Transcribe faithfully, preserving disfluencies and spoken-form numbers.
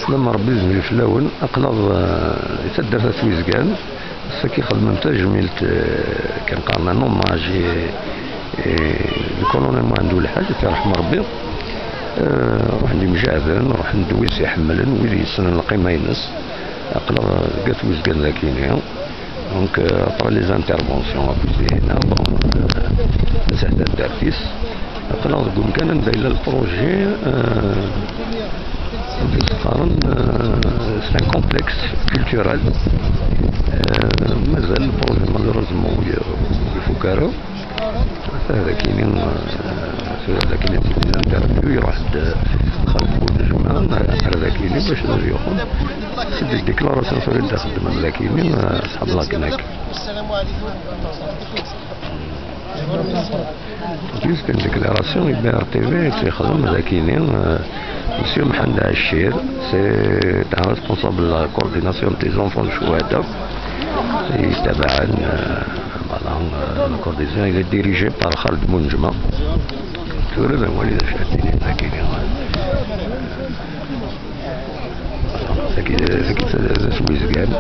Slam Rebbi, zmir fell-awen. Aql-aɣ, eh, di taddart At Wizgan. Ass-agi xedmen tajmilt, eh, kan qqaren un hommage i, i le colonel Muḥend Ulḥaǧ, ad t-yerḥem Rebbi. Eh, ruḥen-d imjeɛden, ruḥen-d wid s-iḥemmlen, wid yessnen lqima-ines. Aql-aɣ deg At Wizgan dagi-ni. Donc, euh, après les interventions, akked Zihna, bon, euh, taddart-is, aql-aɣ deg umkan anda yella le projet, euh, qqaren, euh, c'est un complexe culturel. Euh, mazal le projet, malheureusement, ur, ur ifuk ara. Ata dagi-ni, euh, tura dagi-ni, interview, iruḥ-d Xaled Bunejma, ar dagi-ni, bac ad yuxen. C'est des déclarations tura i d-xeddmen dagi-ni, euh, أصحاب la CNAC. Juste une déclaration, i B R T V i tt-ixdem dagi-ni, euh, Monsieur Mḥend Ɛaccir, c'est un responsable de la coordination des enfants de Chouhada. Et tabaɛen, euh, voilà, euh, la coordination, il est dirigé par Xaled Bunejma. Tura d awal i d acu ad d-tiniḍ dagi-ni. Dagi, dagi, d At Wizgan.